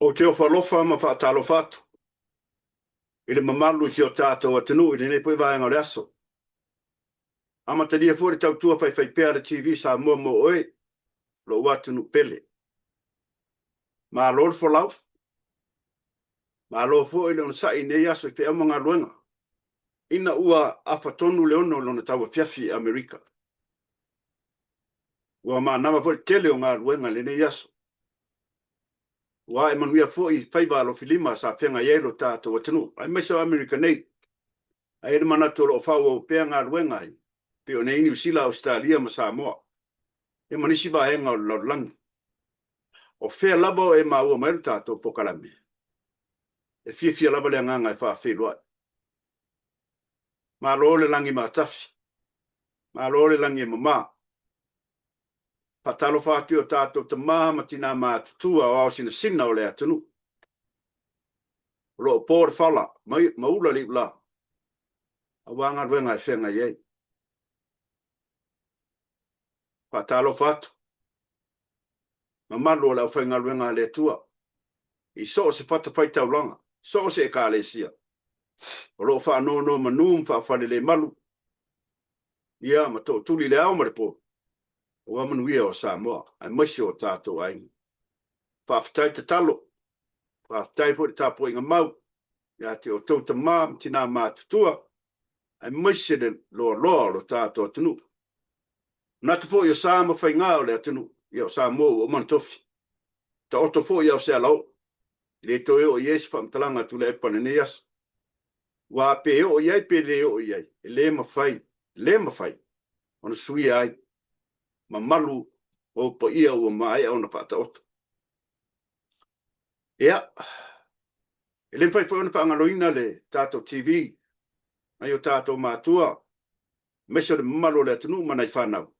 Ou te ofo alofa ma faatalofa atu i le mamalu i si o tatou atunuu i lenei foi vaega o le aso. Amatalia foi le tautua faifaipea a le TV Samoa mo oe, lou atunuu pele. Malo le folau, malo foi le onosai i lenei aso i feau ma galuega, ina ua afa tonu le 6 i lona tauafiafi i Amerika. Ua manava foi le tele o galuega i lenei aso. Ua ae manuia foi faiva alofilima sa feagai ai lo tatou atunuu, aemaise o Amerika nei. Ae i ai le manatu o lo o faaauau pea galuega e pei ona i ai Niu Sila, Ausetalia ma Samoa, ia ma nisi vaega o le lalolagi. O fea lava o e maua mai ai le tatou polokalame, e fiafia lava le agaga e faafeiloai. Malo le lagi matafi, malo le lagi e mama. Faatalofa atu i o tatou tama ma tina matutua o ao sinasina o le atunuu. O lo o po le fala ma ula le iula aua galuega e feagai ai. Faatalofa atu mamalu o le aufaigaluega a le Atua i so o se fatafaitaulaga, so o se Ekalesia o lo o faanonomanu ma faafalelemalu, ia ma tootuli i le ao ma le po, aua manuia o Samoa aemaise o tatou aiga. Faafetai tatalo, faafetai foi le tapuaiga mau ia te outou tama ma tina matutua, aemaise le loaloa o lo tatou atunuu. Manatu foi o sa ma faiga o le atunuu, ia o Samoa ua uma ona tofi. Taoto foi ao se alaoo, e le toe oo i ai se faamatalaga a Tuilaepa i lenei aso. Aua pe oo i ai pe le oo i ai, e le mafai, le mafai ona suia ai mamalu o ou paia ua maea ona faataoto. Ia, e le mafai foi ona faagaloina le tatou TV, nai o tatou matua, aemaise o le mamalu o le atunuu ma nai fanau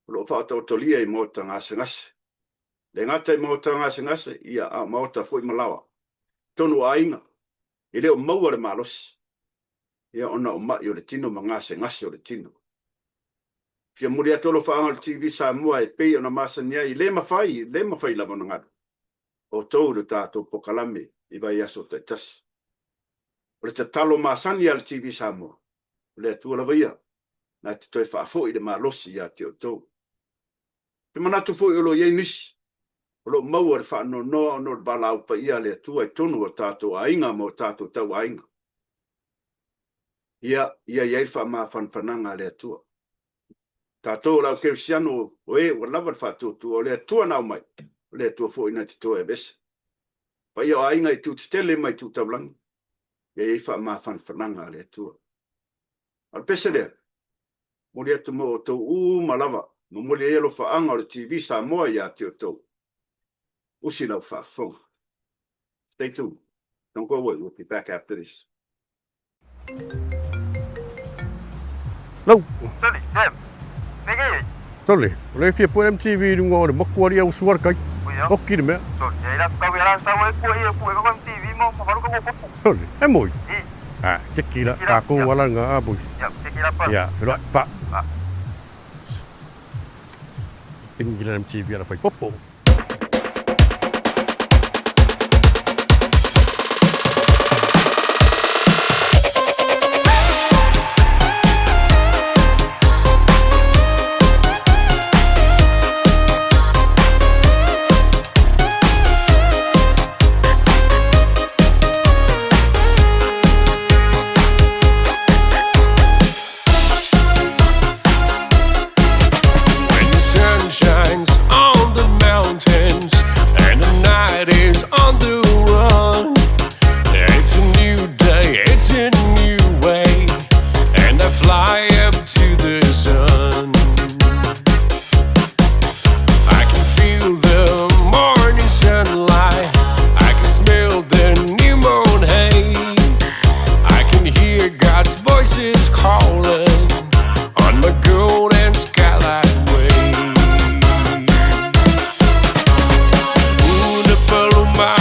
o lo o faataotolia i maota gasegase. E le gata i maota gasegase, ia, a o maota foi ma laoa. Totonu o aiga, e le o maua le malosi, ia, ona o mai o le tino ma gasegase o le tino. Fia momoli atu alofaaga o le TV Samoa e pei ona masani ai, e le mafai, e le mafai lava ona galo outou i le tatou polokalame i vaiaso taitasi. O le tatalo masani a le TV Samoa, o le Atua lava ia na te toe faafoi le malosi ia te outou. Ou te manatu foi o lo o i ai nisi o lo o maua le faanoanoa ona o le valaau paia a le Atua i totonu o tatou aiga ma o tatou tauaiga. Ia, ia i ai le faamafanafanaga a le Atua. Tatou o le au kerisiano o e ua lava le faatuatua, o le Atua na aumai, o le Atua foi na te toe aveese. Paia o aiga i itu tetele ma itu taulagi, ia i ai faamafanafanaga a le Atua. A o le pese lea, momoli atu mo outou uma lava, momoli ai alofaaga o le TV Samoa ia te outou. Usi lau faafofoga. Stay tuned. Don't go away. We'll be back after this. Lau. Soli, Sam. Soli, o le fia pue MTV i runga o le moku ari au sua le kai. Oki le mea. Soli, e la kau la sau e pue e pue ko MTV mo mo varu ko popo. Soli, e moi. Ah, cheki la, ka ko wala nga a boys. Ya, cheki la pa. Ya, pero fa. Pingi la MTV ala fai popo. When the sun shines on the mountains and the night is on the run, it's a new day, it's a new way, and I fly up to the sun. I can feel the morning sunlight, I can smell the new moon hay, I can hear God's voices calling on my golden skylight way. Una paloma.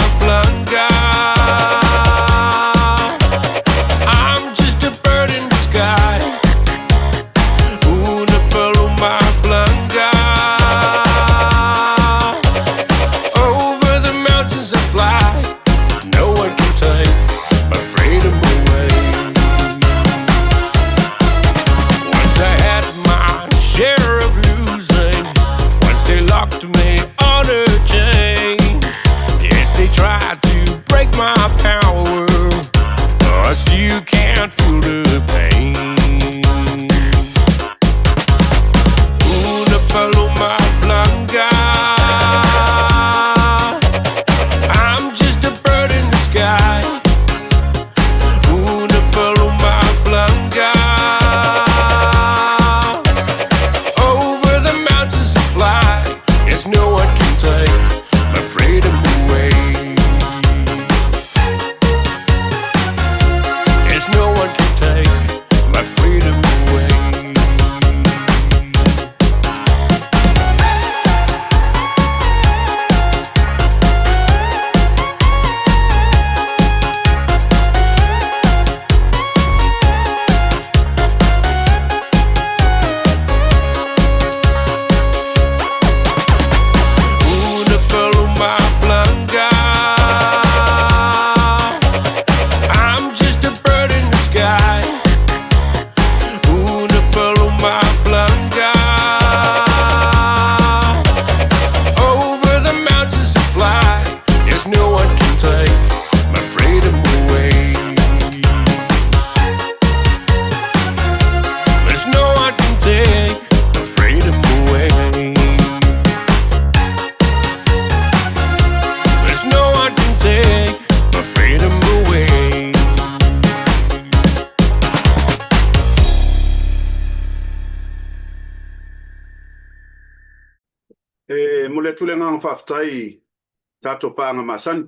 Momoli atu le agaga faafetai i tatou paaga masani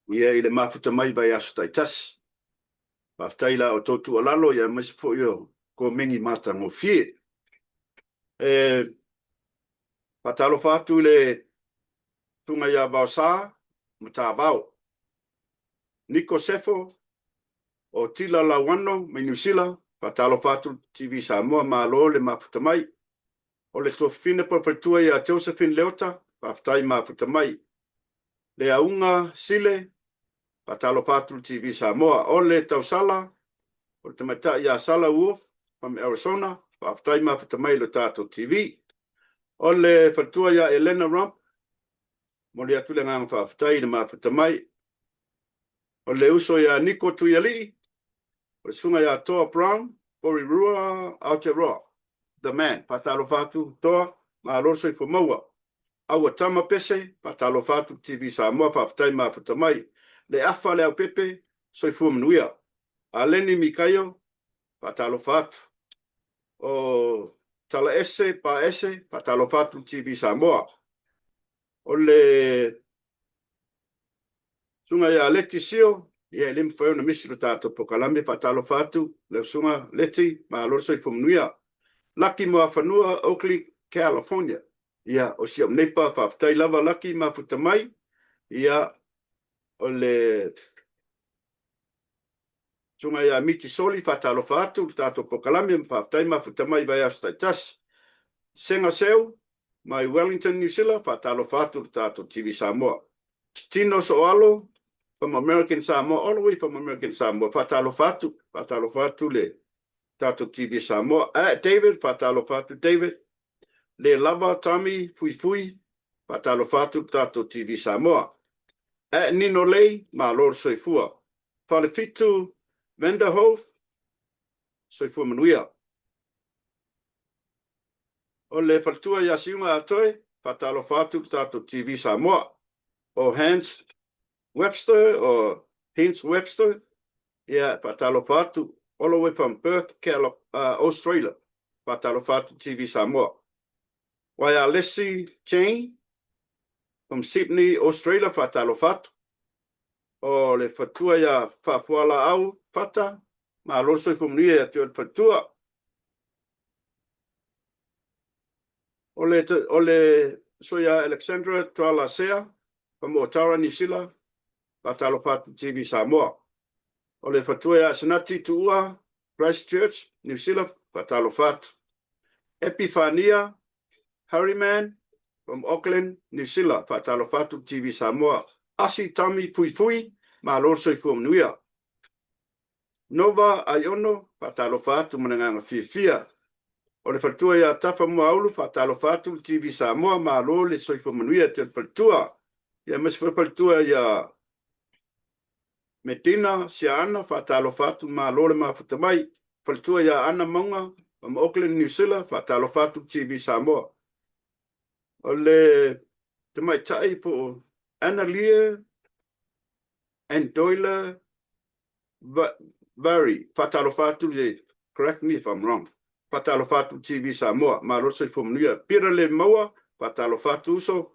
ia i le mafuta mai i vaiaso taitasi. Faafetai i la outou tuualalo ia aemaise foi o komeni matagofie. E faatalofa atu i le Susuga ia Vaosa Matavao, Niko Sefo o Tila Lauano mai Niu Sila, faatalofa atu i le TV Samoa, malo le mafuta mai. O le tuafafine po o le faletua ia Josephine Leota, faafetai mafuta mai. Le Auga Sile, faatalofa atu i le TV Samoa. O le Tausala, o le tamaitai ia Sala Wolf from Arizona, faafetai mafuta mai i le tatou TV. O le faletua ia Elena Rump, momoli atu le agaga faafetai i le mafuta mai. O le uso ia Niko Tuialii, o le susuga ia Toa Brown, Porirua, Aotearoa. The man. Faatalofa atu Toa, malo le soifua maua. Aua Tama Pese, faatalofa atu TV Samoa, faafetai mafuta mai. Le Afa Leaupepe, soifua manuia. Aleni Mikaio, faatalofa atu. O Talaese Paese, faatalofa atu TV Samoa. O le Susuga ia Leti Sio, ia e le mafai ona misi lo tatou polokalame. Faatalofa atu lau Susuga Leti, malo le soifua manuia. Laki Moafanua, Oakley, California. Ia, o si au neighbour, faafetai lava Laki mafuta mai. Ia, o le Susuga ia Miti Soli, faatalofa atu le tatou polokalame, faafetai mafuta mai i vaiaso taitasi. Sega Seu, mai Wellington, New Zealand, faatalofa atu le tatou TV Samoa. Tino Soalo, from American Samoa, all the way from American Samoa, faatalofa atu, faatalofa atu le tatou TV Samoa. David, faatalofa atu David. Le Lava, Tommy, Fuifui, faatalofa atu le tatou TV Samoa. Nino Lei, malo le soifua. Falefitu Vanderhoof, soifua manuia. O le faletua ia Siuga Atoe, faatalofa atu le tatou TV Samoa. O Hans Webster, o Hans Webster, ia faatalofa atu, all the way from Perth, Australia, faatalofa atu TV Samoa. Waialesi Jane, from Sydney, Australia, faatalofa atu. O le faletua ia Faafualaau Fata, malo le soifua manuia ia te oe le faletua. O le, o le uso ia Alexandra Tualasea, from Otara, New Zealand, faatalofa atu TV Samoa. O le faletua ia Asenati Tuua, Christchurch, New Zealand, faatalofa atu. Epifania Harryman, from Auckland, New Zealand, faatalofa atu TV Samoa. Asi Tami Fuifui, malo le soifua manuia. Nova Aiono, faatalofa atu ma le agaga fiafia. O le faletua ia Tafa Muaulu, faatalofa atu le TV Samoa, malo le soifua manuia te le faletua. Ia aemaise foi le faletua ia Medina Siaana, faatalofa atu, malo le mafuta mai. Faletua ia Ana Mauga, from Auckland, New Zealand, faatalofa atu le TV Samoa. O le tamaitai po o Anna Lear and Doyle Vary, faatalofa atu le, correct me if I'm wrong, faatalofa atu le TV Samoa, malo le soifua manuia. Peter Le Maua, faatalofa atu uso,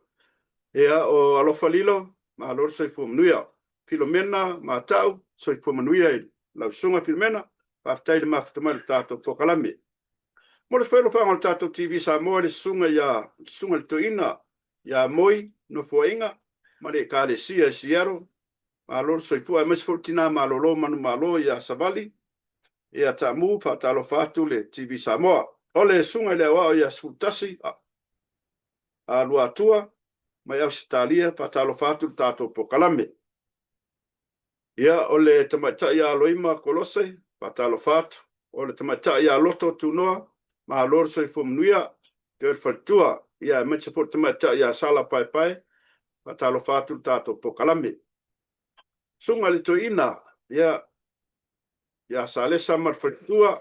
ia o Alofa Lilo, malo le soifua manuia. Filomena Matau, soifua manuia i lau susuga Filomena, faafetai le mafuta mai i le tatou polokalame. Mo le fealofaga o le tatou TV Samoa i le susuga ia le susuga i le toeaina ia Moi Nofoaiga ma le Ekalesia i Seattle, malo le soifua, aemaise foi le tina malolo manumalo ia Savali, ia Taamu, faatalofa atu le TV Samoa. O le susuga i le aoao ia 11 a Luatua mai Ausetalia, faatalofa atu le tatou polokalame. Ia, o le tamaitai ia Aloima Kolose, faatalofa atu. O le tamaitai ia Loto Tunoa, malo le soifua manuia, te oe le faletua. Ia, aemaise foi le tamaitai ia Sala Paepae, faatalofa atu le tatou polokalame. Susuga i le toeaina, ia, ia Salesa ma le faletua,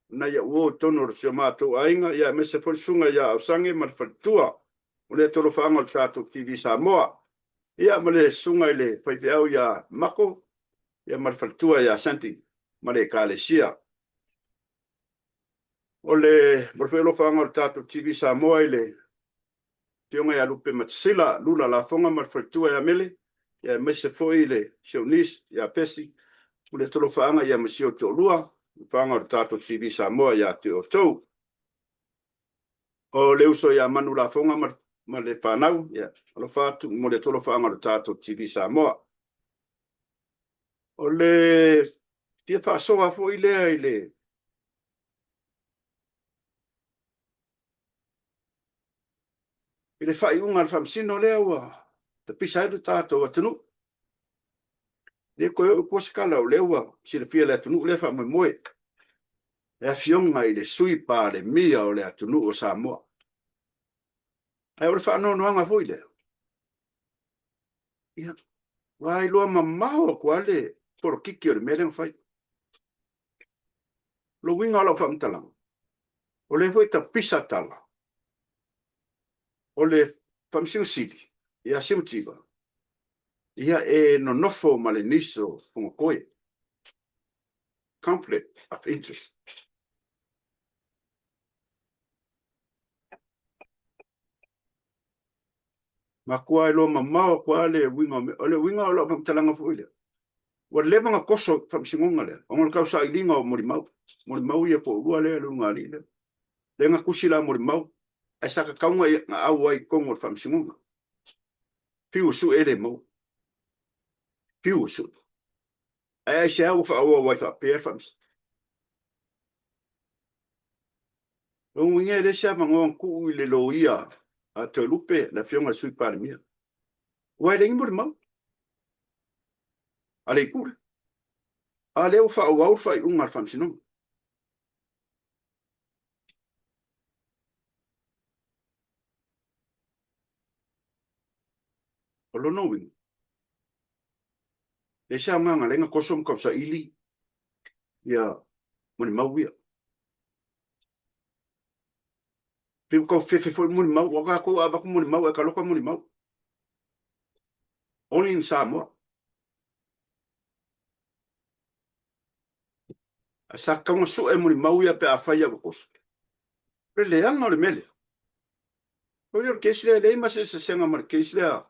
nai au uo i totonu o si o matou aiga, ia aemaise foi le susuga ia Ausange ma le faletua, o le tolofaaga o le tatou TV Samoa. Ia ma le susuga i le faifeau ia Mako, ia ma le faletua ia Santi ma le Ekalesia. O le mo le fealofaaga o le tatou TV Samoa i le Afioga ia Lupe Matasila, Lula Lafoga ma le faletua ia Mele, ia aemaise foi le si ou niece ia Pesi, momoli atu alofaaga ia ma si ou toalua, alofaaga o le tatou TV Samoa ia te outou. O le uso ia Manu Lafoga ma le fanau, ia alofa atu, momoli atu alofaaga o le tatou TV Samoa. O le fia faasoa foi lea i le i le faaiuga a le Faamasino lea ua tapisa ai lo tatou atunuu. E le toe oo i tua se tala, o lea ua silafia e le atunuu lea faamoemoe, le Afioga i le Sui Palemia o le atunuu o Samoa. Ae o le faanoanoaga foi lea, ia, ua iloa mamao atu lava le polokiki o le mea lea na fai. O le uiga o lau faamatalaga, o lea foi tapisa tala o le Faamasino Sili ia Simativa, ia e nonofo ma le niece o Fonotoe. Conflict of interest. Matua iloa mamao atu lava le uiga o mea. O le uiga o lau faamatalaga foi lea, ua leva ona toso le faamasinoga lea, ona o le tausailiga o molimau. Molimau ia toalua lea, le ulugalii lea. Lea na tusi la molimau, ae sa tatau ona auai i totonu o le faamasinoga. Fiu e sue e le maua. Fiu e sue. Ae aisea ua faaauau ai faapea le faamasinoga? Lona uiga e le se avanoa na tuu i le loia a Toelupe, le Afioga i le Sui Palemia, aua e leai ni molimau a le itu lea. A lea ua faaauau le faaiuga a le Faamasinoga. O lona uiga, e ese aoga na lea na toso ma tausaili ia molimau ia. Pei ua tau fefe foi molimau, aua tatou a avatu molimau ae taloka molimau. Only in Samoa. Ae sa tatau ona sue molimau ia pe afai ua toso. O le leaga o le mea lea. O le case lea e leai ma se eseesega ma le case lea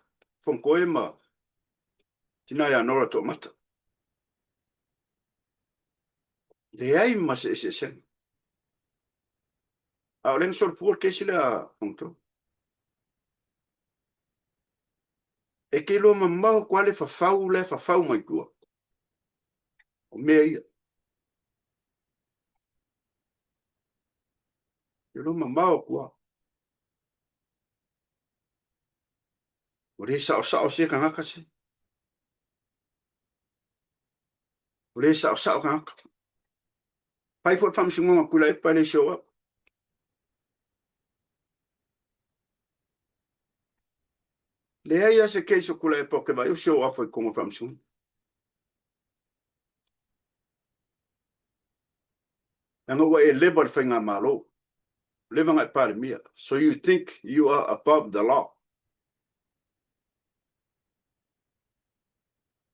Fonotoe ma tina ia Nora Toomata. Leai ma se eseesega. A o lea na solofua le case lea a Fonotoe. E te iloa mamao atu lava le fafau la e fafau mai tua. O mea ia. E iloa mamao atu lava. Ua le saosao sia tagata se. Ua le saosao tagata. Fai foi le faamasinoga Tuilaepa e le show up. Leai lava se case o Tuilaepa ou te vaai o show up ai i totonu o le faamasinoga. Leaga ua e leva i le faigamalo, leva ona e Palemia, so you think you are above the law.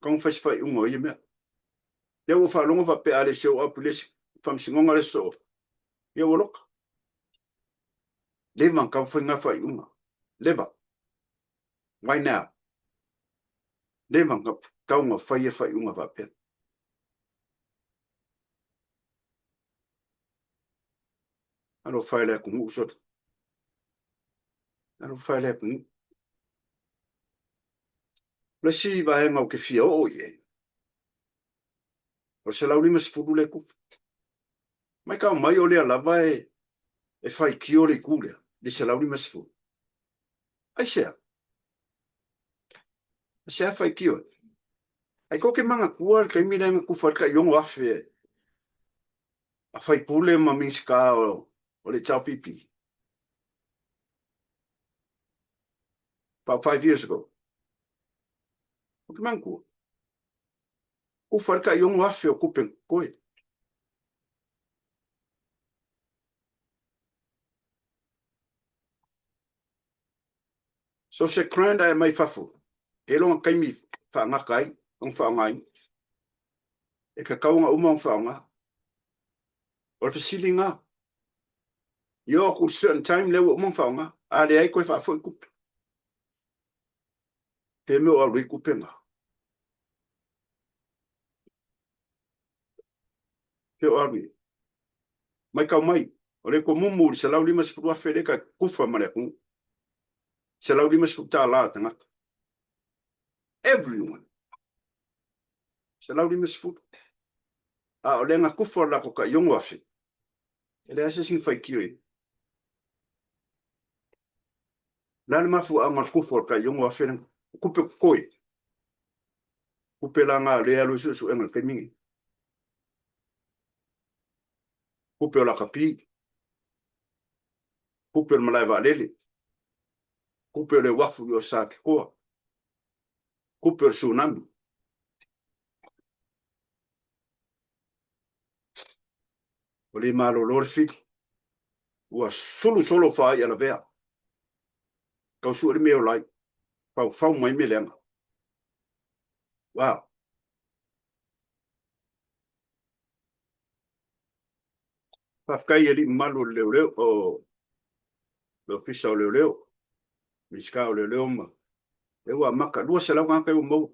Kau fai se faaiuga o ia mea. Lea ua faalogo faapea a le show up i le isi faamasinoga le aso, ia ua loka. Leva ona tau fai ngā faaiuga. Leva. Why now? Leva ona tau ona fai ia faaiuga faapea. Alofa e le atunuu soli. Alofa e le atunuu. O le isi vaega ou te fia oo i ai, o le 150 lea tupe. Matau mai o lea lava e faitio le itu lea, i le 150. Aisea? Aisea faitio ai? Ai tou te manatua le taimi lea na tufa ai le tai 6,000 a faipule ma Minisita o le HRPP? About 5 years ago. Ou te manatua. Tufa ai le tai 6,000 o tupe totoe. So se grant ae mai fafo, e lona taimi faagata ai ona faaaogaina. E tatau ona uma ona faaaoga. O le fesili lena. I oo atu i le certain time lea ua uma ona faaaoga, a leai toe faafoi tupe. Te mea o alu ai kupenga. Te o alu i. Mai kau mai, o le ko mumu i le 150,000 le ka kufa ma le atunuu. 150 tālā le tagata. Everyone. 150. A o le nga kufa o la ko ka iongo afe. E leai se isi na faitio i ai. O le a le mafuaaga o le kufa o le tai 6,000 lena? O kupe kokoe. Kupe la nga lea alu i suesuega i le taimi nei. Kupe o lakapi. Kupe o le malae vaalele. Kupe o le uafu i o Satikoa. Kupe o le tsunami. Ua le malolo le fili. Ua sulu solo faai'a lavea. Tau sue le mea o lai. Faufau mai mea leaga. Wow. Faafetai i alii mamalu o le leoleo, o le Ofisa o Leoleo, Minisita o Leoleo ma lea ua amata, 200 tagata ua maua.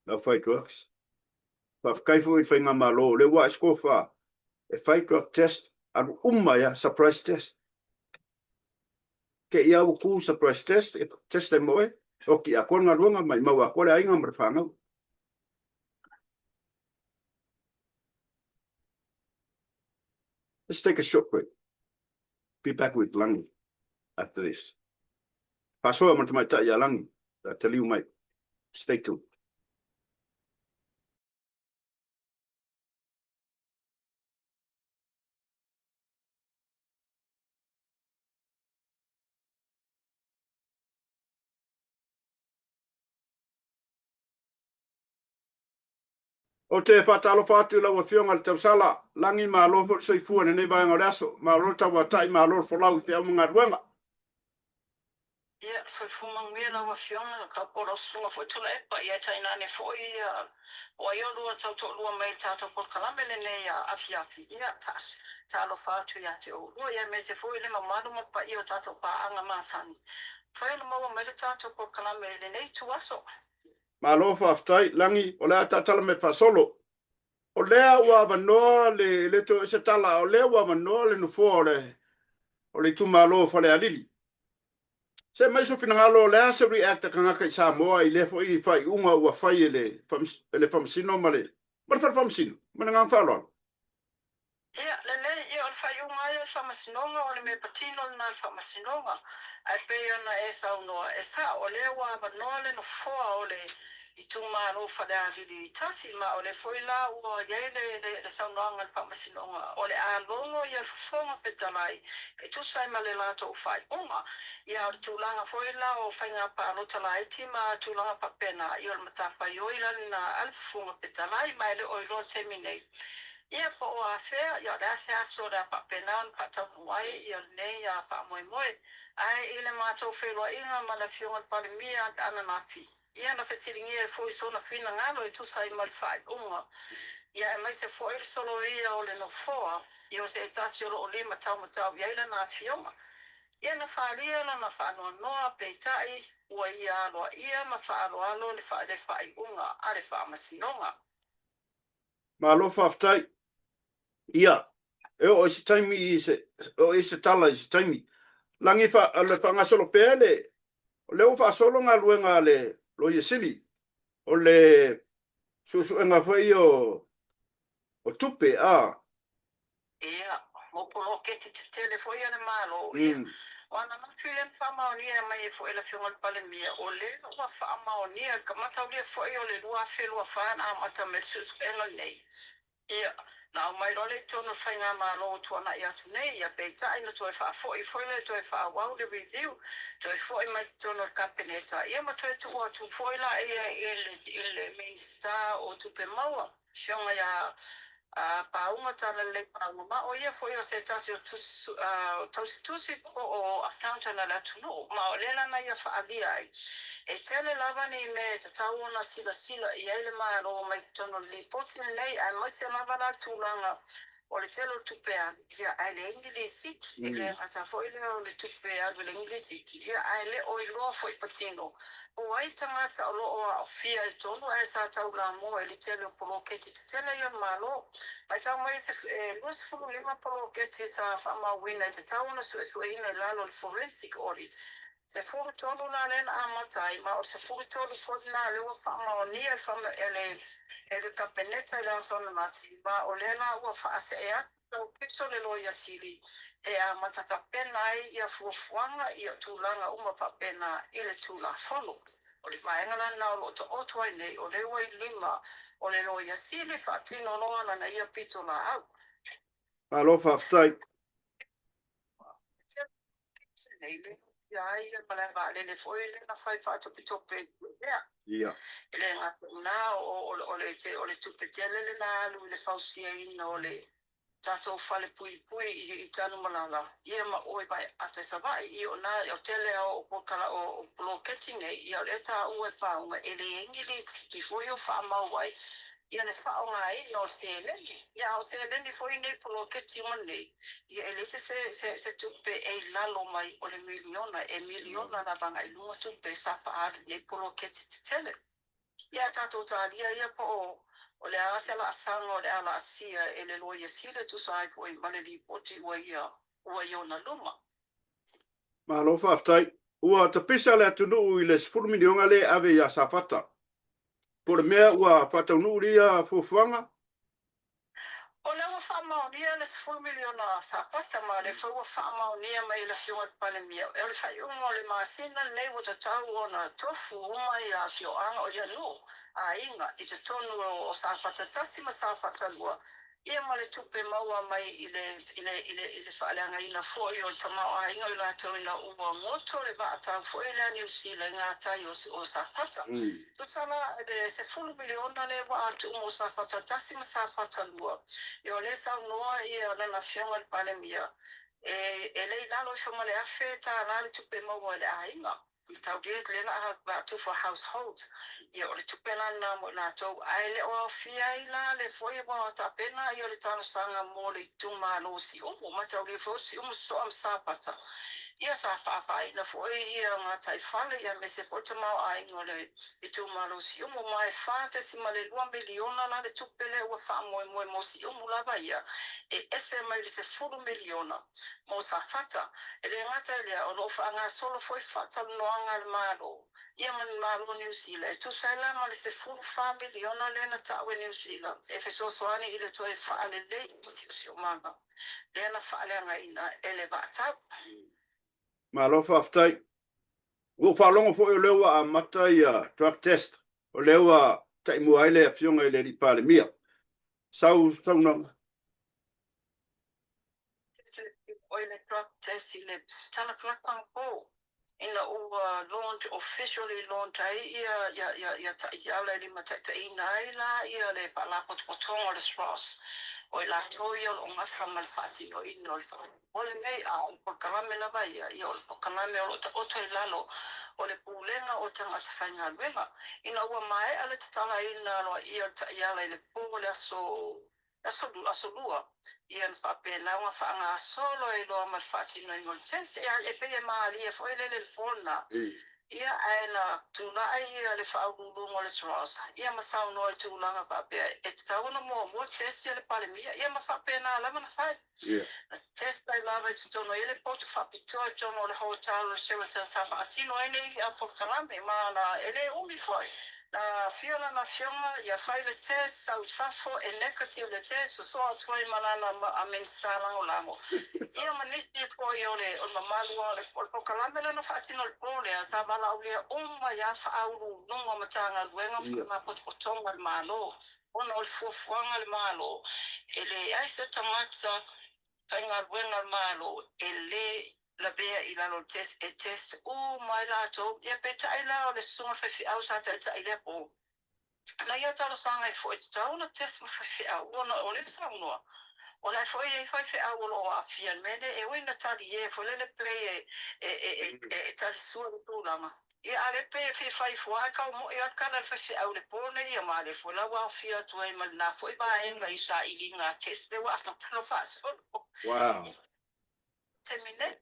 Le aufai drugs. Faafetai foi i le Faigamalo, o lea ua ae se tofa e fai drug test, alu uma ai lava, surprise test. Te i lava ua tu surprise test, e test ai ma oe, oti atoa le galuega, maimau atoa le aiga ma le fanau. Let's take a short break. Be back with Langi after this. Faasoa ma le tamaitai ia Langi, a taliu mai. Stay tuned. Ou te faatalofa atu i lau Afioga i le Tausala, Lagi, malo foi le soifua i lenei vaega o le aso. Malo le tauatai, malo le folau i feau ma galuega. Ia, soifua manuia lau Afioga, ka o lau susuga foi Tuilaepa, ia tainane foi ia o ai olua tau toalua mai i le tatou polokalame lenei a afiafi, ia, talofa atu ia te oulua, ia aemaise foi le mamalu ma le paia o tatou paaga masani. Mafai ona maua mai le tatou polokalame i lenei ituaso. Malo faafetai, Lagi, o le a taatala mai faasolo. O lea ua avanoa le, e le toe o se tala, a o lea ua avanoa le nofoa o le, o le itumalo o Falealili. Se aumai sou finagalo, o le a se react a tagata i Samoa i lea foi faaiuga ua fai e le, e le Faamasino ma le, ma le Fale Faamasino? Ma le agaga faaaloalo. Ia, lelei, ia o le faaiuga lava ia o le Faamasinoga, o le mea patino lena a le Faamasinoga. Ae pei ona e saunoa, e sao, o lea ua avanoa le nofoa o le itumalo Falealili tasi, ma o lea foi la ua i ai le, le, le saunoaga a le Faamasinoga, o le a logo ia le Fofoga Fetalai e tusa ai ma le latou faaiuga. Ia, o le tulaga foi la o faiga palota laiti ma tulaga faapena, ia o le matafaioi la lena a le Fofoga Fetalai, ma e le o iloa i le taimi nei. Ia, po o afea, ia o le a se aso o le a faapena ona faataunuu ai ia lenei faamoemoe. Ae i le matou feiloaiga ma le Afioga i le Palemia ananafi, ia na fesiligia ai foi sona finagalo e tusa ai ma le faaiuga, ia aemaise foi le soloia o le Nofoa, ia o se tasi o lo o limataumatau i ai lana Afioga. Ia na faaalia lona faanoanoa, peitai, ua ia aloaia ma faaaloalo le le faaiuga a le Faamasinoga. Malo faafetai. Ia, e oo i se taimi i se, oo i se tala i se taimi. Lagi fa, le faagasolo pea le, o lea ua faasolo galuega a le Loia Sili, o le suesuega foi o, o tupe, a. Ia, mo poloketi tetele foi a le Malo, ia, o ananafi lea na faamaonia mai ai foi e le Afioga i le Palemia, o lea ua faamaonia i le mataulia foi o le 2024 na amata mai le suesuega lenei. Ia, na aumai loa lea i totonu o le Faigamalo ua tuanai atu nei, ia, peitai na toe faafoi foi lea toe faaauau le review, toe foi mai totonu o le Kapeneta, ia ma toe tuu atu foi la ia i le Minisita o Tupe Maua. Afioga ia Pauga Talalelei Pauga, ma o ia foi o se tasi o tausitusi po o accountant a le atunuu, ma o lea la na ia faaalia ai, e tele lava ni mea e tatau ona silasila i ai le Malo mai totonu o le lipoti lenei, aemaise lava la le tulaga. O le tele o le tupe alu, ia, ae leai ni lisiti. E le gata foi lea o le tupe alu e leai ni lisiti, ia, ae le o iloa foi patino po o ai tagata o lo o aofia i totonu ae sa taulamua i le tele o poloketi tetele ia o le Malo. Matau mai se 25 poloketi sa faamauina e tatau ona suesueina i lalo o le forensic audit. 13 la lea na amata ai, ma o le 13 foi lena lea ua faamaonia e le e le Kapeneta i le aso ananafi, ma o lea la ua faasee atu taupiso le Loia Sili e amata tapena ai ia fuafuaga ia tulaga uma faapena i le Tulafono. O le vaega la lena o lo o taoto ai nei, o lea ua i lima o le Loia Sili e faatino loa lana ia pitolaau. Malo faafetai. Nei le malae vaalele foi lea na fai faatopetope lea. Ia. E le gata i lena, o le tupe tele lena alu i le fausiaina o le tatou fale puipui i Tanumalala, ia ma o i Vaeata i Savaii. Ia o na, o tele lava o o poloketi nei, ia o lea e taua e pauga, e leai ni lisiti foi o faamau ai ia le faaaogaina o le seleni. Ia a o seleni foi nei poloketi uma nei, ia e leai se, se, se tupe e i lalo mai o le miliona, e miliona lava agai i luga tupe sa faaalu i nei poloketi tetele. Ia a tatou talia ia po o o le a se laasaga o le a laasia e le Loia Sili e tusa ai foi ma le lipoti ua ia ua i ona luma. Malo faafetai. Ua tapisa le atunuu i le 10 miliona lea e ave ia Safata. Po o le mea ua faataunuu lia fuafuaga? O lea ua faamaonia le 10 miliona a Safata ma o lea foi ua faamaonia mai e le Afioga i le Palemia, o le faaiuga o le masina lenei ua tatau ona tofu uma ia afioaga o ia nuu, aiga, i totonu o Safata 1 ma Safata 2 ia ma le tupe maua mai i le i le i le i le faaleagaina foi o le tamaoaiga o i latou ina ua goto le vaa tau foi lea a Niu Sila i gatai o o Safata. Tusa la i le 10 miliona lea ua atu mo Safata 1 ma Safata 2. Ia o lea e saunoa ia lana Afioga i le Palemia e e le i lalo ifo ma le $1000 le tupe maua e le aiga. Mataulia lea la a tufa household ia o le tupe la lena mo i latou ae le o aofia ai la le foi ua tapena ia le talosaga mo le itumalo o Siumu. Mataulia foi o Siumu Soa ma Safata ia sa faafaaina foi ia gataifale ia aemaise foi le tamaoaiga o le itumalo o Siumu ma e 4.2 miliona la le tupe lea ua faamoemoe mo Siumu lava ia e ese mai le 10 miliona mo Safata. E le gata i lea, o lo o faagasolo foi faatalanoaga a le Malo ia ma le Malo o Niu Sila e tusa ai la ma le 14 miliona lea na tau e Niu Sila e fesoasoani i le toe faalelei o siosiomaga lea na faaleagaina e le vaatau. Malo faafetai. Ua ou faalogo foi o lea ua amata ia drug test, o lea ua taimua ai le Afioga i le Alii Palemia. Sau saunoaga. Oi le drug test i le Talatalataga ina ua launch officially launch ai ia ia ia ia taiala e limataitaiina ai la ia le Faalapotopotoga o le SROS o i latou ia o lo o gafa ma le faatinoina o le faamoemoe lenei, a o le polokalame lava ia, ia o le polokalame o lo o taoto i lalo o le Pulega o Tagata Faigaluega. Ina ua maea le tatalaina aloaia o le taiala i le po o le aso Aso Aso Lua, ia na faapena ona faagasolo ai loa ma le faatinoina o le test. Ia, e pei e malie foi lele le po lena. Ia, ae na tulai ia le faauluuluga o le SROS, ia ma saunoa i le tulaga faapea, e tatau ona muamua test ia le Palemia, ia ma faapena lava na fai. Na test ai lava i totonu, e i ai le potu faapitoa i totonu o le hotel o le Sheraton sa faatino ai nei polokalame, ma na, e le umi foi. Na afio lana afioga ia fai le test, sau i fafo, e negative le test, sosoa atu ai ma lana Minisita Lagolago, ia ma nisi foi o le mamalu o le polokalame lea na faatino i le po lea, sa valaaulia uma ai lava faauluuluga o Matagaluega ma Faalapotopotoga a le Malo. Ona o le fuafuaga a le Malo, e leai se tagata faigaluega a le Malo e le lavea i lalo o le test, e test uma ai latou. Ia peitai la o le susuga faifeau sa taitai i lea po, na ia talosaga ai foi e tatau ona test ma faifeau ona o lea saunoa o la e foi e i ai faifeau o lo o aafia i le mea lea, e ui ina talie foi lele play e talisua i le tulaga. Ia, a lea pei e fia fai ifo lava, tau moi lava le tala a le faifeau i le po nei, ia ma lea foi la ua aofia atu ai ma lena foi vaega i sailiga a test lea ua amata ona faasolo i le taimi nei.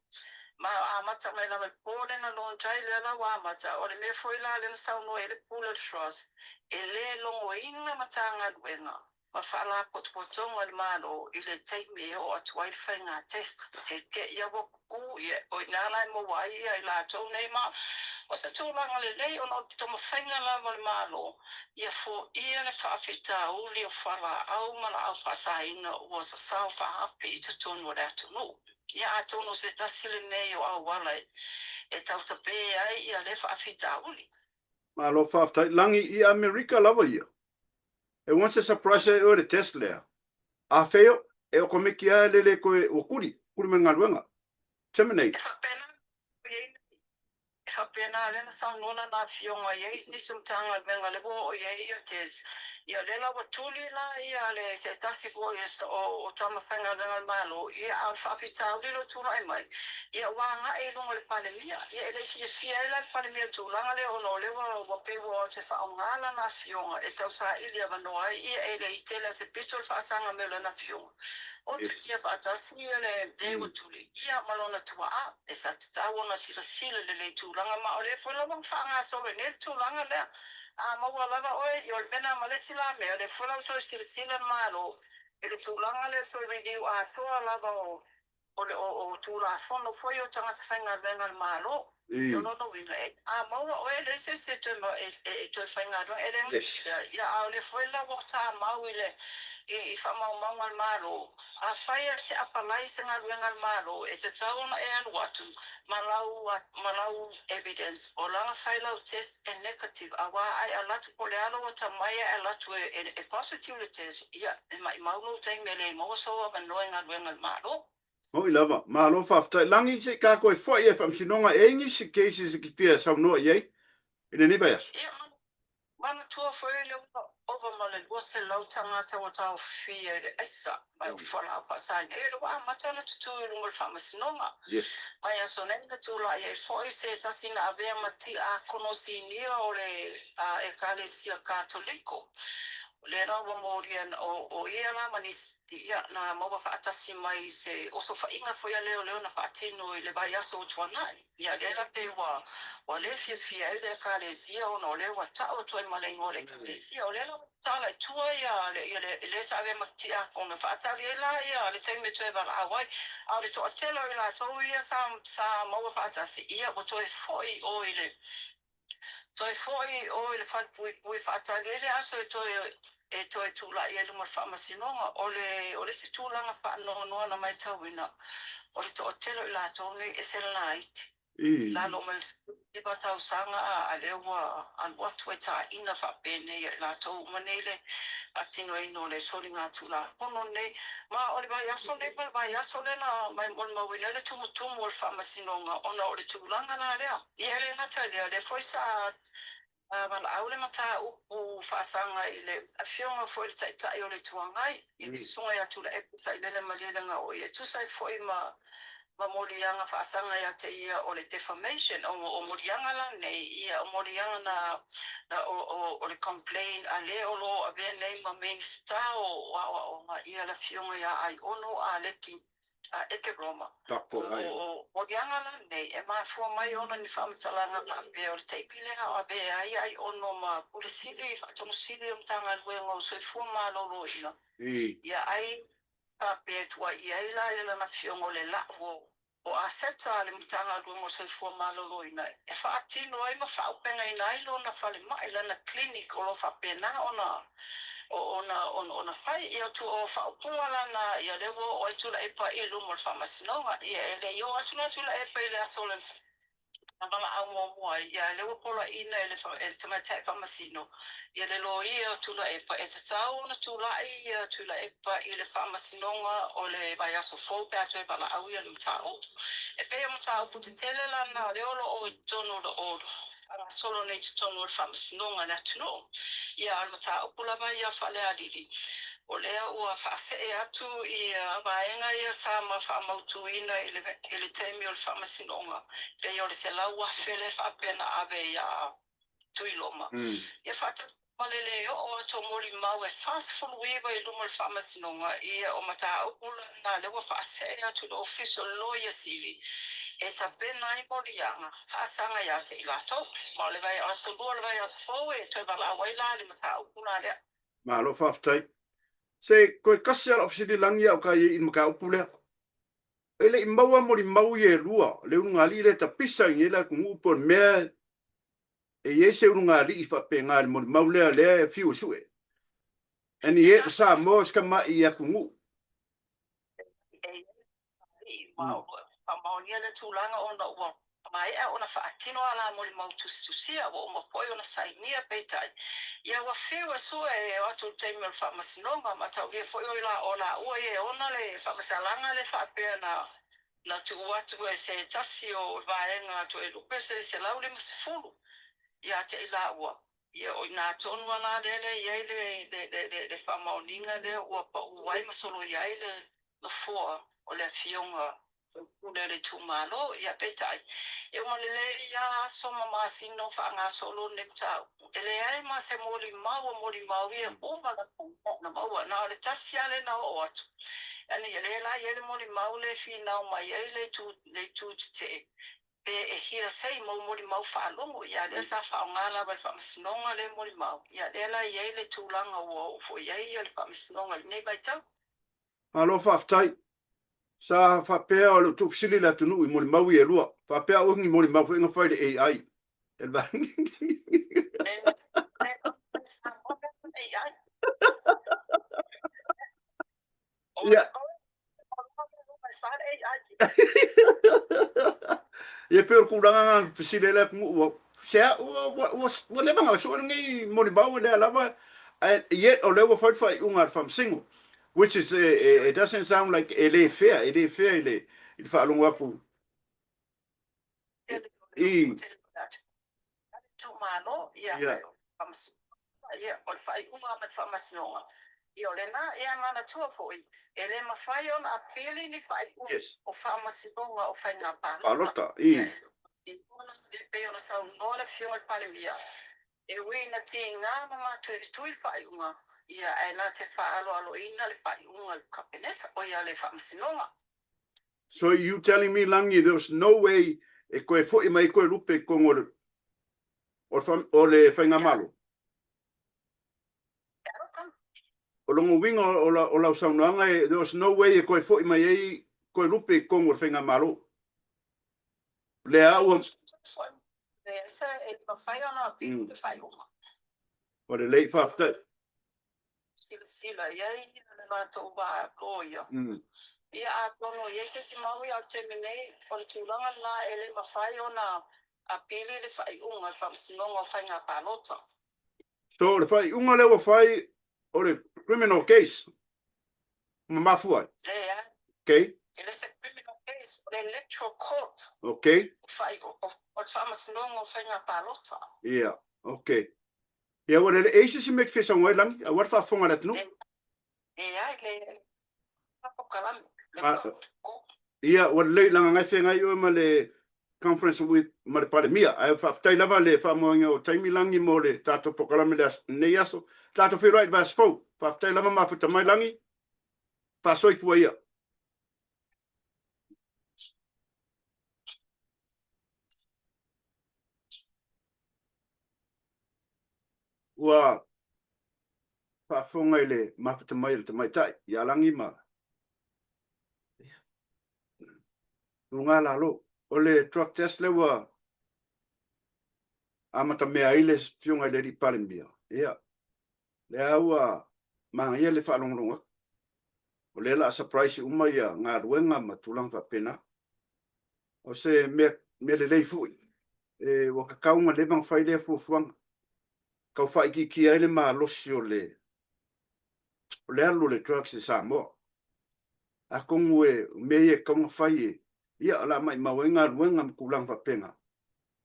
Ma amata mai lava i le po lea na launch ai, lea la ua amata. O le mea foi la lea na saunoa i ai le Pule o le SROS, e le logoina Matagaluega ma Faalapotopotoga a le Malo i le taimi e oo atu ai le faiga test. He te i a ua kuku, ia, o i ina la e maua ai ia i latou nei ma o se tulaga lelei ona o le taumafaiga lava o le Malo ia foia le faafitauli o fualaau ma laau faasaina ua sasao faahapi i totonu o le atunuu. Ia atonu o se tasi lenei o auala e tautape ai ia lea faafitauli. Malo faafetai. Lagi i Amerika lava ia. E once e surprise ai oe le test lea, a fail, e okomeki lava e lele koe ua kuli, kuli mai le galuega. Terminate. E faapena E faapena lea na saunoa lana afioga i ai nisi o Matagaluega lea ua oo i ai ia test. Ia lea la ua tuli la ia le se tasi foi o tama faigaluega a le Malo, ia a o le faafitauli lea ua tulai mai, ia ua agai i luga o le Palemia. Ia e le i fiafia ai la le Palemia i le tulaga lea ona o lea ua pei ua o atu e faaaoga lana afioga e tau saili avanoa ai, ia e le i tele a se pito le faasaga mai o lana afioga. O te fia faatasi ia le le ua tuli ia ma lona tuaa, e sa tatau ona silasila lelei i tulaga ma o lea foi la ua faagasolo ai nei le tulaga lea. A maua lava oe, ia o le mea lena ma le isi la mea, o lea foi la ua toe silasila le Malo i le tulaga lea toe review atoa lava o o le o Tulafono foi o tagata faigaluega a le Malo. O lona uiga, a maua oe e leai se isi e toe faigaluega, e le gata i lea, ia a o lea foi la ua tamau i le i faamaumauga a le Malo, afai e te apalai i se galuega a le Malo, e tatau ona e alu atu ma lau ma lau evidence o la na fai lau test e negative, aua a e alu atu po o le a lou atamai a e alu atu e positive le test, ia, e maimau lou taimi e le maua sou avanoa i galuega a le Malo. Moi lava, malo faafetai. Lagi se i tatou e foai e faamasinoga e ai nisi cases e fia saunoa i ai i lenei vaiaso. Ia, manatua foi lea ua ova ma le 200 tagata ua taofia i le aisa mai o fualaau faasaina. Ia, lea ua amata ona tutū i luma o le faamasinoga. Yes. Vaiaso nei na tulai ai foi se tasi na avea ma tiakono sinia o le Ekalesia Katoliko. O lea la ua molia o ia la ma nisi Ia, na maua faatasi mai i se osofaiga foi a leoleo na faatino i le vaiaso ua tuanai. Ia, lea la pei ua, ua le fiafia ai le Ekalesia ona o lea ua tau atu ai ma le igoa o le Ekalesia. O lea la ua tatala i tua ia le, ia le, le sa avea ma tiakono e faatali ai la ia le taimi e toe valaau ai. A o le toatele o i latou ia sa, sa maua faatasi, ia ua toe foi i o i le, Toe foi i o i le falepuipui faatali ai le aso e toe e toe tulai ai luma o le faamasinoga. O le o le isi tulaga faanoanoa na maitauina, o le toatele o i latou nei e se laiti, lalo mai le 19 tausaga a a lea ua alu atu ai taina faapenei a i latou uma nei le faatinoina o le soligatulafono nei. Ma o le vaiaso nei ma le vaiaso lea na molimauina ai le tumutumu o le faamasinoga ona o le tulaga la lea. Ia e le gata i lea, o lea foi sa valaau le mataupu faasaga i le Afioga foi i le Taitai o le Itu Agai, i le Susuga ia Tuilaepa Sailele Malielegaoi, e tusa ai foi ma ma moliaga faasaga ia te ia o le defamation. O moliaga la nei, ia o moliaga na na o o o le complain a le o lo o avea nei ma Minisita o Aoaoga, ia le Afioga ia Aiono Aleki a Ekeroma. O moliaga la nei, e mafua mai ona ni faamatalaga faapea o le taimi lea o avea ai Aiono ma Pule Sili, Faatonu Sili o Matagaluega o Soifua Maloloina, ia ai faapea e tuuaia ai la i lana afioga o le lau o aseta a le Matagaluega o Soifua Maloloina e faatino ai ma faaaupegaina ai lona falemai, lana clinic o lo o faapena ona ona fai. Ia o faaupuga la na, ia lea ua oo ai Tuilaepa i luma o le faamasinoga. Ia e le i oo atu la Tuilaepa i le aso o le valaau muamua ai, ia lea ua poloaiina e le e le tamaitai faamasino ia le loia o Tuilaepa e tatau ona tulai ia Tuilaepa i le faamasinoga o le vaiaso fou pe a toe valaau ia le mataupu. E pei o mataupu tetele la na o lea o lo o i totonu o faagasolo nei i totonu o le Faamasinoga a le atunuu. Ia, a o le mataupu lava ia Falealili. O lea ua faasee atu ia vaega ia sa ma faamautuina i le i le taimi o le faamasinoga, pei o le 100,000 lea faapea na ave ia Tuiloma. Ia faatasi ma le le oo atu o molimau e 49 i luma o le faamasinoga, ia o mataupu la na lea ua faasee atu i le Ofisa o le Loia Sili e tapena ai moliaga faasaga ia te i latou. Ma o le vaiaso lua o le vaiaso fou e toe valaau ai la i le mataupu la lea. Malo faafetai. Se toe tasi lava lau fesili lagi a o ka i ai i le mataupu lea. E le i maua molimau ia e lua, le ulugalii lea e tapisa ai nei le atunuu po o le mea e i ai se ulugalii faapena i le molimau lea, lea e fiu e sue. And yet Samoa o se tama'i atunuu. E i ai alii ma o lo o faamaonia lea tulaga ona ua maea ona faatino a la molimau tusitusia, ua uma foi ona sainia, peitai, ia ua fiu e sue e o atu i le taimi o le faamasinoga, mataulia foi o o laua ia e ona le faamatalaga lea faapea na na tuu atu e se tasi o vaega a Toelupe se 150 ia te i laua. Ia, o i ina tonu lava la lea e i ai le, le, le, le faamaoniga lea ua pau ai ma soloia ai le nofoa o le Afioga Faipule o le itumalo. Ia, peitai, e uma lelei lava aso ma masina o faagasolo lenei mataupu, e leai ma se molimau o molimau ia uma lava na maua, na o le tasi lava lea na oo atu. Ia lea la e i ai le molimau lea e finau mai ai le itu, le itu tetee, pe e hearsay mo molimau faalogo, ia lea sa faaaoga lava e le Faamasinoga lea molimau, ia lea la e i ai le tulaga ua oo foi i ai le Faamasinoga i lenei vaitau. Malo faafetai. Sa faapea o le tuufesili i le atunuu i molimau ia e lua. Faapea aua ni molimau foi na fai i le AI. Ia. Ia pei o le tulaga lena na fesili ai le atunuu ua se a ua ua ua ua leva ona sue lenei molimau lea lava and yet o lea ua fai le faaiuga a le Faamasino which is it doesn't sound like e le fair e le fair i le i le faalogo atu i itumalo, ia, yeah. ia, o le faaiuga ma le faamasinoga, ia, o lena, ia, manatua foi, e le mafai ona apili ni faaiuga yes. o faamasinoga o faiga palota. Palota, i. Ia, e pei ona saunoa le Afioga i le Palemia, e ui ina tiga ma matuitui le faaiuga, ia, ae na te faaaloaloina le faaiuga a le Kapeneta, o ia le faamasinoga. So you telling me Langi there was no way e toe foi mai ai Toelupe i totonu o le o le faigamalo? O lona uiga o lau saunoaga there was no way e toe foi mai ai Toelupe i totonu o le faigamalo. Lea ua Ua lelei, faafetai. silasila i ai le latou va loia. Ia atonu e i ai se isi mau ia o le taimi nei, o le tulaga lena e le mafai ona apili le faaiuga i le Faamasinoga o Faiga Palota. So o le faaiuga lea ua fai o le criminal case ma mafua ai? Leai. Okay. E le se criminal case, o le electoral court. Okay. O le Faamasinoga o Faiga Palota. Ia, okay. Ia ua lele, e i se isi mea e te fia saunoa ai Lagi, aua le faafofoga a le atunuu. Leai, le polokalame, le Ia, ua lelei, leaga na e feagai oe ma le conference with, ma le Palemia. Ae faafetai lava le faamoeina o taimi Lagi mo le tatou polokalame i lenei aso. Tatou feiloai i le vaiaso fou. Faafetai lava mafuta mai Lagi. Faasoifua ia. Ua faafofoga i le mafuta mai o le tamaitai ia Lagi ma Luga Lalo. O le drug test lea ua amatamea ai le Afioga i le Alii Palemia, ia, lea ua manaia le faalogologo atu. O lea o le a surprise uma ia galuega ma tulaga faapena. O se mea, mea lelei foi. E, ua tatau ona leva ona fai lea fuafuaga. Tau faaitiitia ai le malosi o le, o le alu o le drugs i Samoa. Atonu e, o mea ia e tatau ona fai e, ia, o le a maimau ai galuega ma tulaga faapena.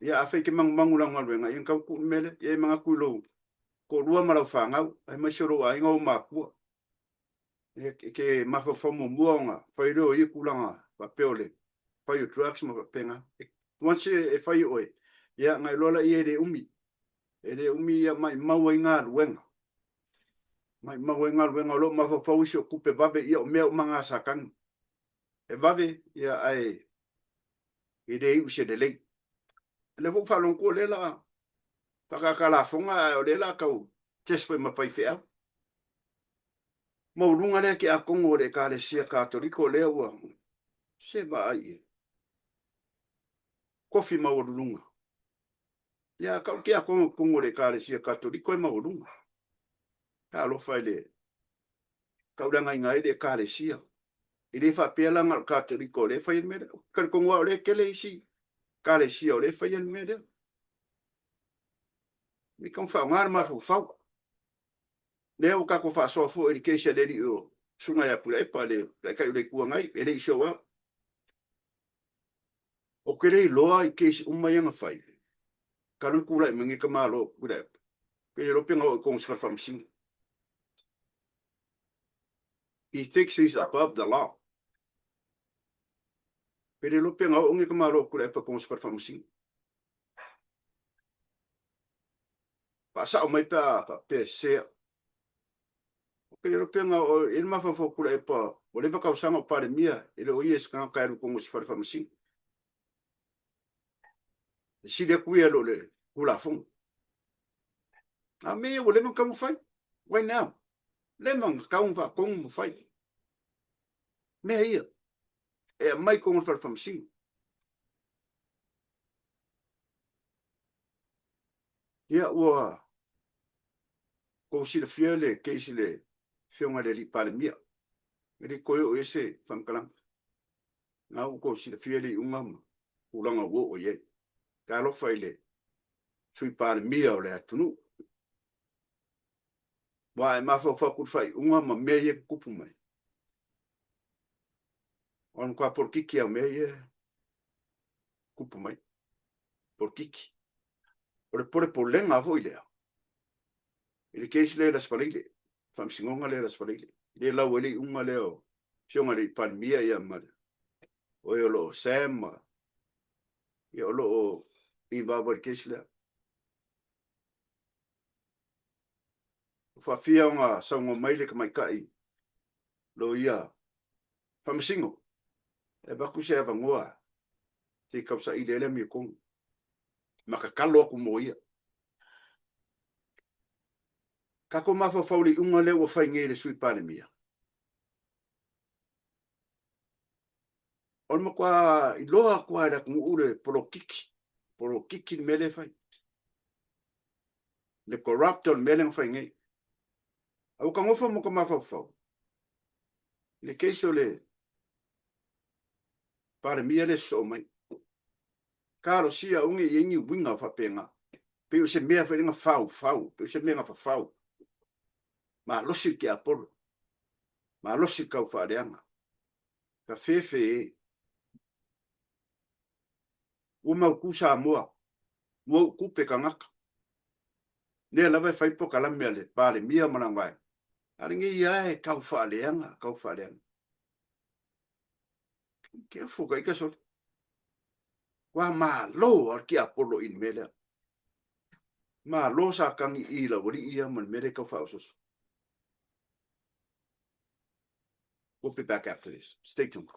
Ia, afai e te manumanu i lau galuega, ia na tau tuu le mea lea. Ia e manatu i lou toalua ma lau fanau, aemaise o lou aiga, ou matua. E ke mafaufau muamua ona fai lea o ia tulaga faapea o le fai o drugs ma faapena. Once e fai oe, ia ona iloa laia e le umi. E le umi ia maimau ai galuega. Maimau ai galuega o lo o mafaufau isi o tupe vave, ia o mea uma na sa tagi. E vave, ia ae e le iu i se lelei. O lea foi ua faalogo atu o lea o le a faataataa lafoga ae o lea o le a tau test foi ma faifeau. Maualuga lea tiakono o le Ekalesia Katoliko lea ua se vaai i ai. Kofi maualuluga. Ia, kau le tiakono i totonu o le Ekalesia Katoliko e maualuga. Talofa i le tauleagaina ai le Ekalesia. E le faapea la na o le Katoliko o lea e faia le mea lea. Ou te talitonu lava o lea e tele isi Ekalesia o lea e faia le mea lea. E tatau ona faaaoga le mafaufau. Lea ua tatou faasoa foi i le case a le alii o Susuga ia Tuilaepa, le Taitai o le Itu Agai, e le i show up. Ou te le iloa i case uma ia na fai, talu ona tulai mai nei tamaloa o Tuilaepa, pe le iloa pe na oo i totonu o se fale faamasino. He thinks he's above the law. Pe le iloa pe na oo nei tamaloa o Tuilaepa i totonu o se fale faamasino. Faasao mai pe a faapea e sese au. Ou te le iloa pe na oo i ai le mafaufau o Tuilaepa ua leva tausaga o Palemia, e le o ia se tagata e alu i totonu o se fale faamasino. E sili atu ia i lo le Tulafono. A o mea ia ua leva ona tatau ona fai. Why now? Leva ona tatau ona faatonu ma fai. Mea ia e aumai i totonu o le fale faamasino. Ia, ua tou silafia le case i le Afioga i le Alii Palemia. E le toe oo i ai se faamatalaga. Na ua tou silafia le iuga ma tulaga ua oo i ai. Talofa i le Sui Palemia o le atunuu. Aua a e mafaufau atu i le faaiuga ma mea ia e tutupu mai, o le matua polokiki lava o mea ia e tutupu mai. Polokiki. O le polepolega foi lea i le case lea i le Aso Faraile, faamasinoga lea i le Aso Faraile, lea e lau ai le iuga lea o Afioga i le Palemia ia ma o e o lo o Sam ma ia o lo o involve ai le case lea. Ua faafia ona saunoa mai le tamaitai loia faamasino e avatu se avanoa se i tausaili ai le amiotonu ma tatalo atu mo ia. Tatou mafaufau i le iuga lea ua fai nei e le Sui Palemia. O le matua iloa atu lava e le atunuu le polokiki, polokiki le mea lea e fai. Le corrupt o le mea lea na fai nei. Ae ua ta nofo ma ta mafaufau i le case o le Palemia lea e sosoo mai. Talosia aua ne i i ai ni uiga faapena. Pei o se mea foi lea na faufau, pei o se mea na fafau. Malosi le tiapolo, malosi le taufaaleaga. Ka fefe e. Ua mautu Samoa, ua ou tupe tagata. Lea lava e fai polokalame a le Palemia ma lana vaega. A o lenei lava e taufaaleaga, taufaaleaga. Careful ka ika sole. Ua malo a le tiapolo i le mea lea. Malo sa tagi i lau alii ia ma le mea lea tau faaososo. We'll be back after this. Stay tuned.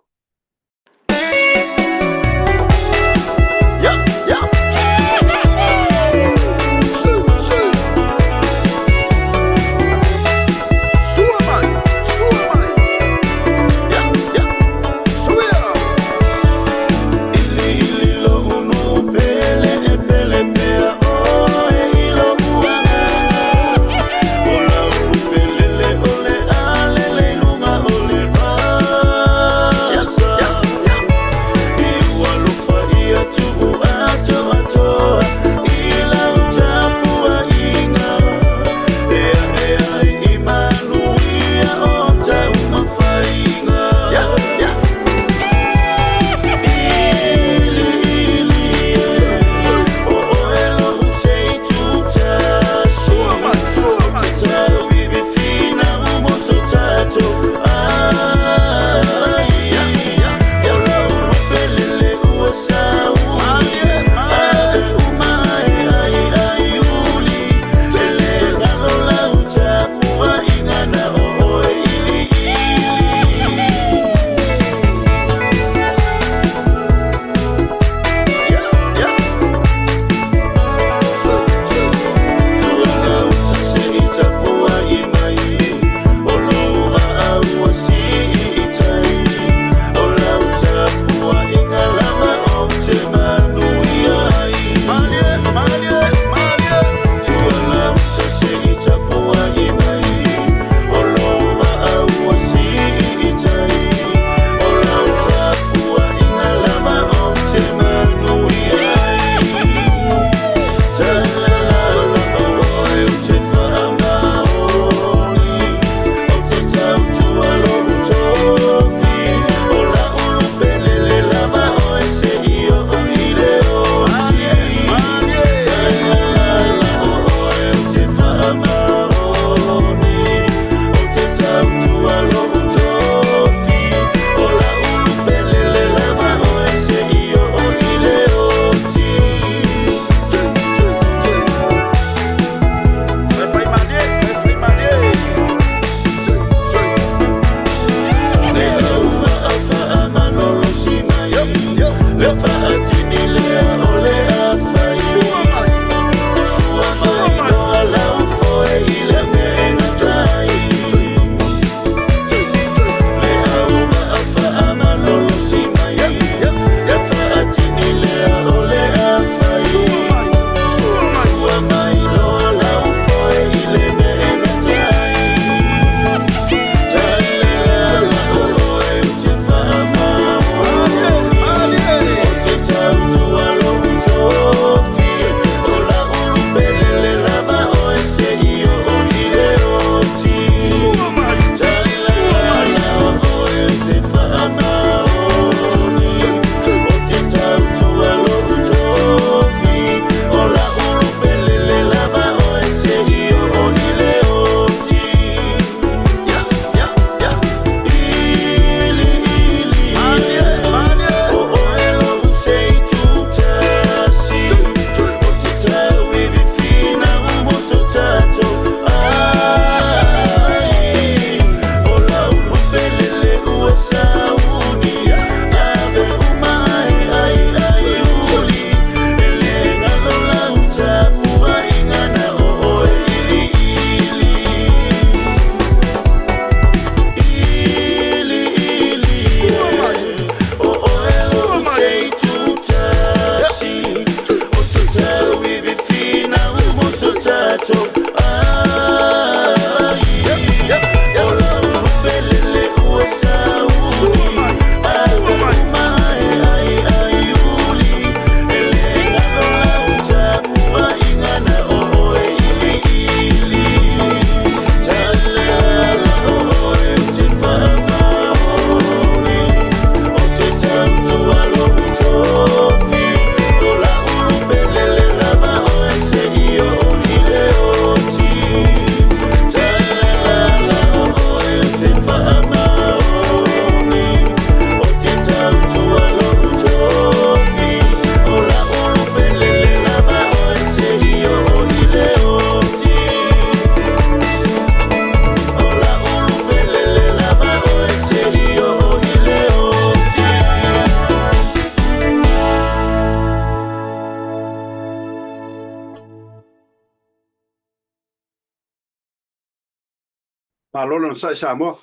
Malo le onosai Samoa.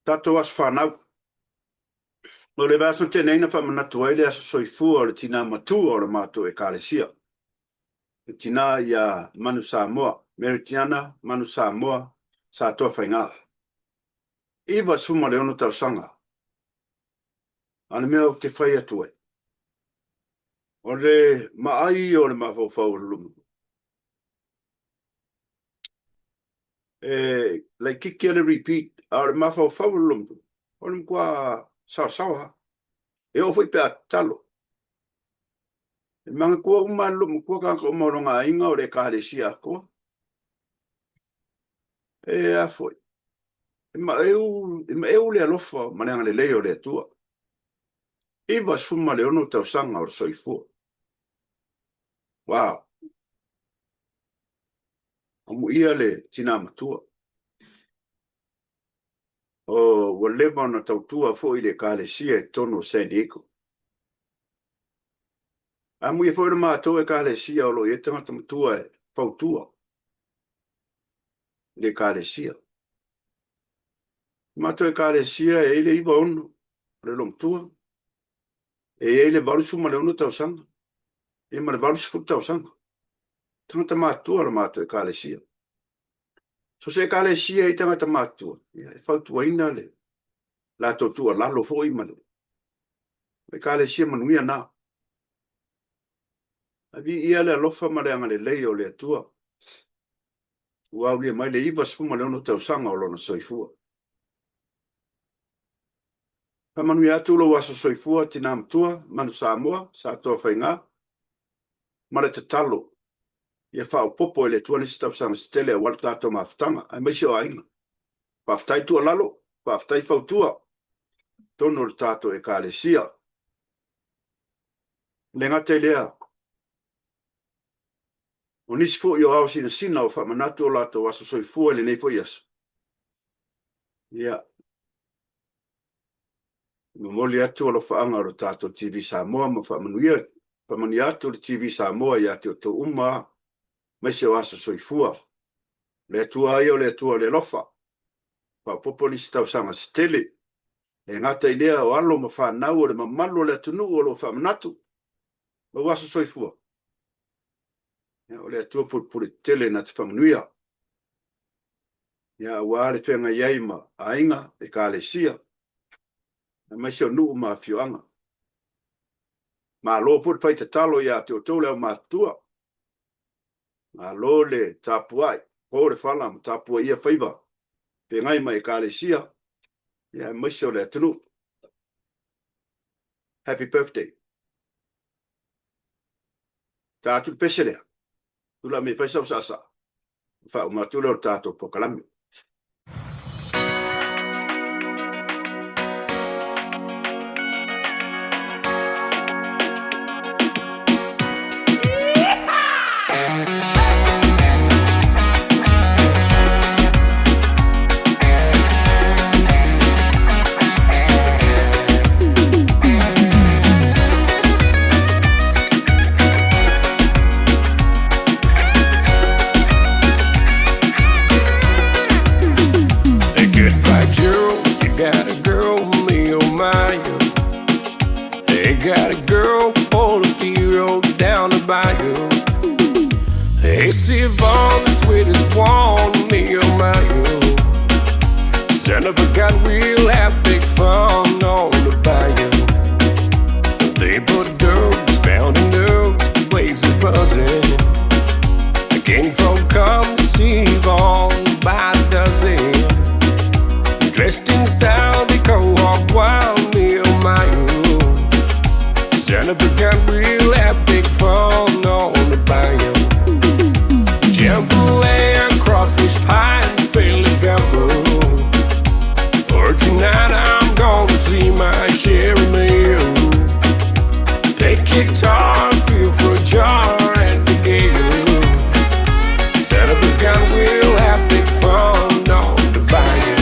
Tatou aso fanau. O le vaiaso na tea nei na faamanatu ai le aso soifua o le tinā matua o le matou Ekalesia, le tinā ia Manu Samoa, Meritiana Manu Samoa Satoafaiga. 96 tausaga. A o le mea ou te fai atu ai, o le maai o le mafaufau o le luma, E laitiiti lava le repeat, a o le mafaufau o le loma, o le matua saosaoa lava. E oo foi pe a tatalo. E manatua uma lava e le loomatua tagata uma o lona aiga o le Ekalesia atoa. E a foi, e maeu, e maeu le alofa ma le agalelei o le Atua. 96 tausaga o le soifua. Wow! Amuia le tina matua. O, ua leva ona tautua foi i le Ekalesia i totonu o San Diego. Amuia foi le matou Ekalesia o lo o i ai tagata matua e fautua i le Ekalesia. O le matou Ekalesia e i ai le 96 o le loomatua, e i ai le 86 tausaga, ia ma le 80 tausaga. Tagata matutua le matou Ekalesia. So se Ekalesia i tagata matutua, ia, e fautuaina le latou tuualalo foi ma le Ekalesia manuia na. Ae viia le alofa ma le agalelei o le Atua ua aulia mai le 96 tausaga o lona soifua. Faamanuia atu lou aso soifua, tina matua, Manu Samoa, Satoafaiga, ma le tatalo ia faaopoopo e le Atua nisi tausaga se tele aua le tatou mafutaga aemaise o aiga. Faafetai tuualalo, faafetai fautua i totonu o le tatou Ekalesia. E le gata i lea, o nisi foi o ao sinasina o faamanatu o latou aso soifua i lenei foi aso, ia, E momoli atu alofaaga o le tatou TV Samoa ma faamanuia, faamanuia atu le TV Samoa ia te outou uma aemaise o aso soifua. O le Atua ia o le Atua o le alofa. Faaopoopo nisi tausaga se tele. E gata i lea o alo ma fanau o le mamalu o le atunuu o lo o faamanatu lou aso soifua. O le Atua pulepule tetele na te faamanuia. Ia, aua le feagai ai ma aiga, ekalesia, aemaise o nuu ma afioaga. Malo foi le fai tatalo ia te outou le aumatutua. Malo le tapuai, po le fala ma tapuaia faiva, feagai ma ekalesia, ia, aemaise o le atunuu. Happy birthday. Ta atu le pese lea. Tulai mai e fai sau saasaa, ona faauma atu lea o le tatou polokalame. Hey, goodbye, Gerald. You got a girl, me, oh my. Oh. Hey, got a girl, pull a pirogue down the bayou. Hey, Siobhan, the sweetest one, me, oh my. Oh. Son of a gun, we'll have big fun on the bayou. They put dogs, found in dogs, the place is buzzing. The king folk come see on by the dozen. Dressed in style, they go hog wild, me oh my oh. Son of a gun, we'll have big fun on the bayou. Jambalaya, crawfish pie, and Philly gumbo. For tonight I'm gonna see my Sherry Mayo. Take guitar, feel for a jar at the gale. Son of a gun, we'll have big fun on the bayou.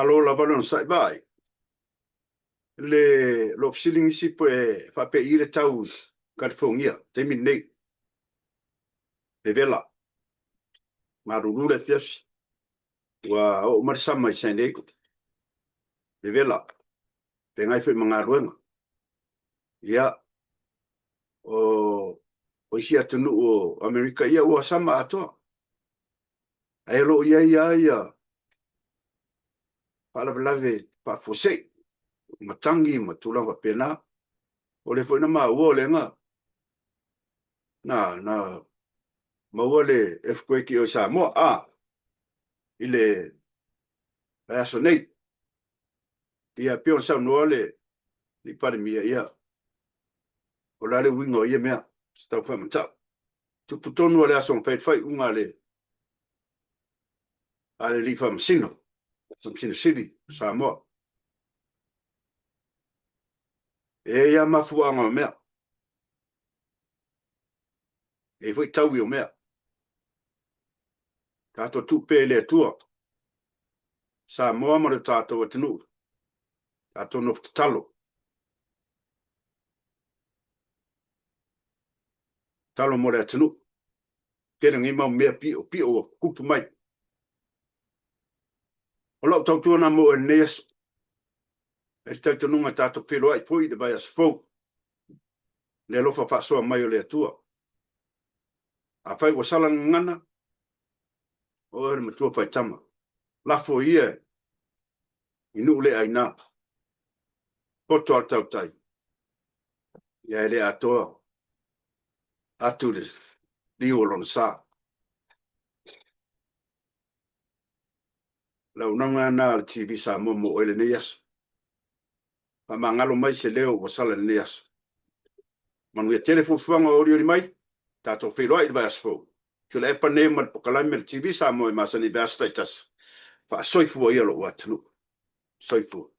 Malo lava le onosai vaai. Le lo fesili nisi pe faapei le tau i California taimi lenei. Vevela. Malulu le afiafi. Ua oo mai le sama i San Diego. Vevela. Feagai foi ma galuega. Ia, o, o isi atunuu o Amerika, ia ua sama atoa. Ae o lo o i ai lava ia faalavelave faafuasei, matagi ma tulaga faapena. O lea foi na maua o lea na, na, na maua le earthquake i o i Samoa, a, i le vaiaso nei. Ia, pei ona saunoa le Alii Palemia, ia, o le a le uiga o ia mea, se tau faamatau. Tupu tonu lava le aso na fai ai le faaiuga a le a le Alii Faamasino, Faamasino Sili o Samoa. E i ai lava mafuaaga o mea. E i ai foi taui o mea. Tatou tuu pea i le Atua, Samoa ma le tatou atunuu, tatou nofo tatalo. Tatalo mo le atunuu. Tele nei mau mea piʻopiʻo ua tutupu mai. O lau tautua na mo oe i lenei aso. E i ai le talitonuga tatou feiloai foi i le vaiaso fou i le alofa faasoa mai o le Atua. Afai ua sala gagana, o oe le matua faitama. Lafo ia i nuu le aina. Poto a le tautai, ia e le atoa atu i le liu o lona sa. O le auaunaga lena a le TV Samoa mo oe lenei aso. Faamagalo mai se leo ua sala i lenei aso. Manuia tele fuafuaga o olioli mai, tatou feiloai i le vaiaso fou. Tuilaepa nei ma le polokalame a le TV Samoa e masani i vaiaso taitasi. Faasoifua ia lou atunuu. Soifua.